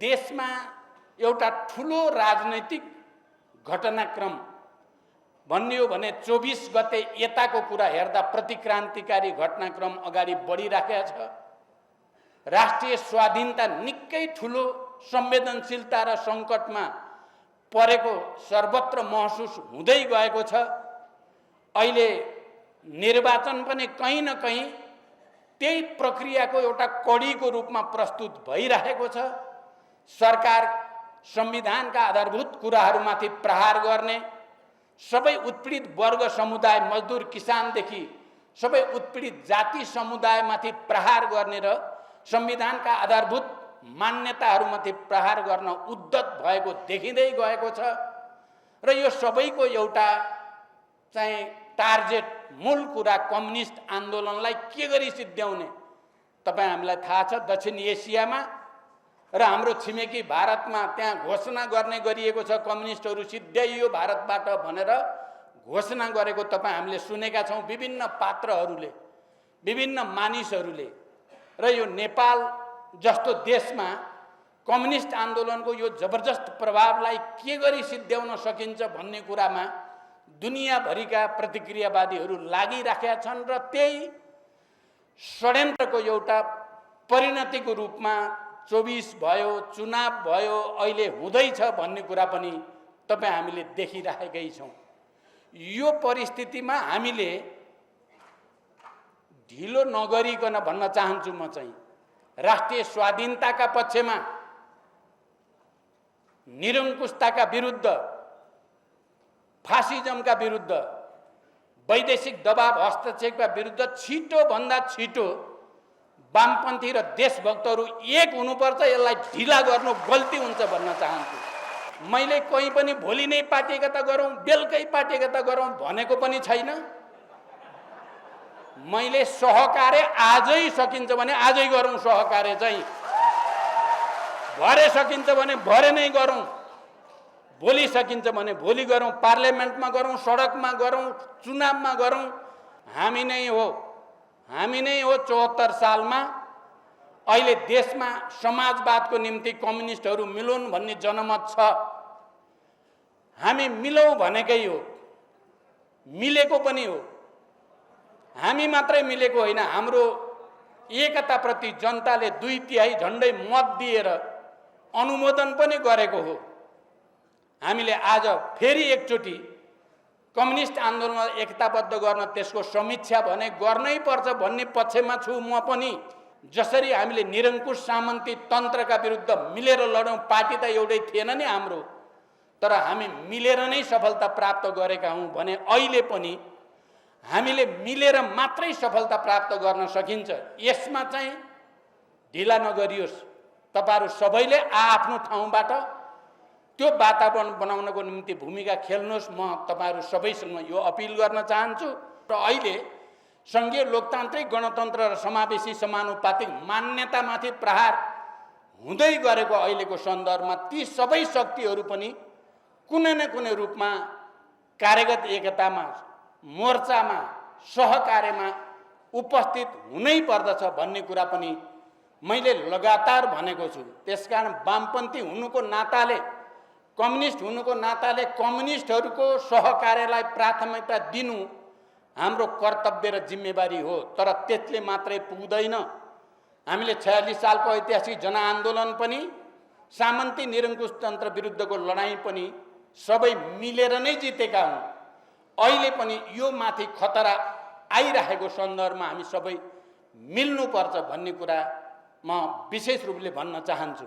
देशमा एउटा ठुलो राजनैतिक घटनाक्रम भन्ने हो भने 24 गते यताको कुरा हेर्दा प्रतिक्रान्तिकारी घटनाक्रम अगाडि बढिराखेको छ। राष्ट्रिय स्वाधीनता निकै ठुलो संवेदनशीलता र सङ्कटमा परेको सर्वत्र महसुस हुँदै गएको छ। अहिले निर्वाचन पनि कहीँ न कहीँ त्यही प्रक्रियाको एउटा कडीको रूपमा प्रस्तुत भइरहेको छ। सरकार संविधानका आधारभूत कुराहरूमाथि प्रहार गर्ने, सबै उत्पीडित वर्ग समुदाय मजदुर किसानदेखि सबै उत्पीडित जाति समुदायमाथि प्रहार गर्ने र संविधानका आधारभूत मान्यताहरूमाथि प्रहार गर्न उद्यत भएको देखिँदै गएको छ। र यो सबैको एउटा चाहिँ टार्गेट मूल कुरा कम्युनिस्ट आन्दोलनलाई के गरी सिद्ध्याउने। तपाईँ हामीलाई थाहा छ दक्षिण एसियामा र हाम्रो छिमेकी भारतमा त्यहाँ घोषणा गर्ने गरिएको छ कम्युनिस्टहरू सिद्ध्याइयो भारतबाट भनेर घोषणा गरेको तपाईँ हामीले सुनेका छौँ विभिन्न पात्रहरूले, विभिन्न मानिसहरूले। र यो नेपाल जस्तो देशमा कम्युनिस्ट आन्दोलनको यो जबरजस्त प्रभावलाई के गरी सिद्ध्याउन सकिन्छ भन्ने कुरामा दुनियाँभरिका प्रतिक्रियावादीहरू लागिराखेका छन् र त्यही षड्यन्त्रको एउटा परिणतिको रूपमा 24 भयो, चुनाव भयो, अहिले हुँदैछ भन्ने कुरा पनि तपाईँ हामीले देखिराखेकै छौँ। यो परिस्थितिमा हामीले ढिलो नगरिकन भन्न चाहन्छु म चाहिँ राष्ट्रिय स्वाधीनताका पक्षमा, निरङ्कुशताका विरुद्ध, फासिजमका विरुद्ध, वैदेशिक दबाव हस्तक्षेपका विरुद्ध छिटोभन्दा छिटो वामपन्थी र देशभक्तहरू एक हुनुपर्छ। यसलाई ढिला गर्नु गल्ती हुन्छ भन्न चाहन्छु। मैले कहीँ पनि भोलि नै पार्टी एकता गरौँ, बेलुकै पार्टी एकता गरौँ भनेको पनि छैन। मैले सहकार्य आजै सकिन्छ भने आजै गरौँ, सहकार्य चाहिँ भरे सकिन्छ भने भरे नै गरौँ, भोलि सकिन्छ भने भोलि गरौँ, पार्लियामेन्टमा गरौँ, सडकमा गरौँ, चुनावमा गरौँ। हामी नै हो 74 सालमा अहिले देशमा समाजवादको निम्ति कम्युनिस्टहरू मिलौँ भन्ने जनमत छ। हामी मिलौँ भनेकै हो, मिलेको पनि हो। हामी मात्रै मिलेको होइन, हाम्रो एकताप्रति जनताले 2/3 झन्डै मत दिएर अनुमोदन पनि गरेको हो। हामीले आज फेरि एकचोटि कम्युनिस्ट आन्दोलनलाई एकताबद्ध गर्न त्यसको समीक्षा भने गर्नै पर्छ भन्ने पक्षमा छु म पनि। जसरी हामीले निरङ्कुश सामन्ती तन्त्रका विरुद्ध मिलेर लड्यौँ, पार्टी त एउटै थिएन नि हाम्रो, तर हामी मिलेर नै सफलता प्राप्त गरेका हौँ भने अहिले पनि हामीले मिलेर मात्रै सफलता प्राप्त गर्न सकिन्छ। यसमा चाहिँ ढिला नगरियोस्। तपाईहरु सबैले आफ्नो ठाउँबाट त्यो वातावरण बनाउनको निम्ति भूमिका खेल्नुहोस्। म तपाईहरु सबैसँग यो अपिल गर्न चाहन्छु। र अहिले संघीय लोकतान्त्रिक गणतन्त्र र समावेशी समानुपातिक मान्यतामाथि प्रहार हुँदै गरेको अहिलेको सन्दर्भमा ती सबै शक्तिहरू पनि कुनै न कुनै रूपमा कार्यगत एकतामा, मोर्चामा, सहकार्यमा उपस्थित हुनै पर्दछ भन्ने कुरा पनि मैले लगातार भनेको छु। त्यसकारण वामपन्थी हुनुको नाताले, कम्युनिस्ट हुनुको नाताले कम्युनिस्टहरूको सहकार्यलाई प्राथमिकता दिनु हाम्रो कर्तव्य र जिम्मेवारी हो। तर त्यसले मात्रै पुग्दैन। हामीले 46 सालको ऐतिहासिक जनआन्दोलन पनि, सामन्ती निरङ्कुश तन्त्र विरुद्धको लडाईँ पनि सबै मिलेर नै जितेका हौं। अहिले पनि यो माथि खतरा आइरहेको सन्दर्भमा हामी सबै मिल्नुपर्छ भन्ने कुरा म विशेष रूपले भन्न चाहन्छु।